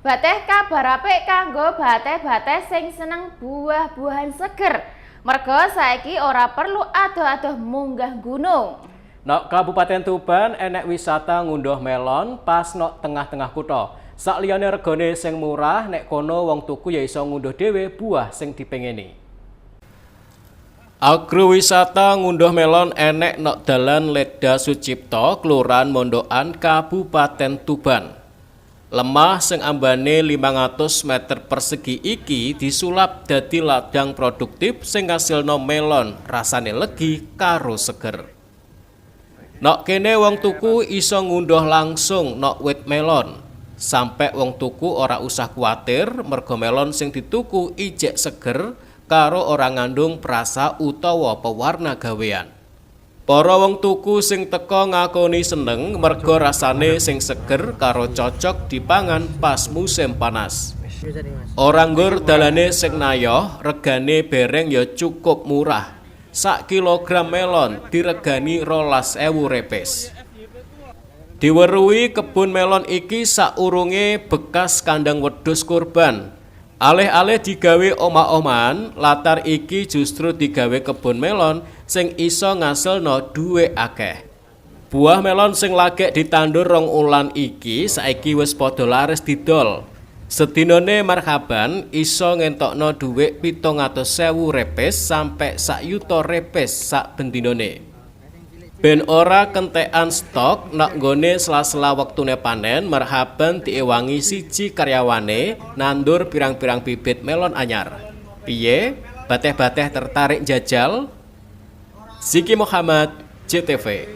Bateh kabar apik kanggo bateh-bateh sing seneng buah-buahan seger. Mergo saiki ora perlu adoh-adoh munggah gunung. Nok Kabupaten Tuban enek wisata ngunduh melon pas nok tengah-tengah kutha. Sakliyane regane sing murah, nek kono wong tuku ya iso ngunduh dhewe buah sing dipengeni. Agrowisata ngunduh melon enek nok dalan Letda Sucipto, Kelurahan Mondokan, Kabupaten Tuban. Lemah sing ambane 500 meter persegi iki disulap dadi ladang produktif sing ngasilno melon rasane legi karo seger. Nok kene wong tuku iso ngunduh langsung nok wit melon. Sampe wong tuku ora usah kuatir mergo melon sing dituku ijek seger karo ora ngandung perasa utawa pewarna gawean. Para wong tuku sing teka ngakoni seneng mergo rasane sing seger karo cocok dipangan pas musim panas. Ora nggur dalane sing nayoh, regane bereng ya cukup murah. Sak kilogram melon diregani 12.000 repes. Diweruhi kebun melon iki saurunge bekas kandang wedhus kurban. Alih-alih digawe omah-omahan, latar iki justru digawe kebun melon sing iso ngasilno dhuwit akeh. Buah melon sing lagek ditandur 2 wulan iki saiki wis padha laris didol. Sedinane Marhaban iso ngentokno dhuwit 700.000 repes sampe sak yuta repes sak bendinane. Ben ora kentekan stok nok nggone sela-sela wektune panen, Marhaban diewangi siji karyawane nandur pirang-pirang bibit melon anyar. Piye? Bateh-bateh tertarik jajal? Ziki Muhammad, JTV.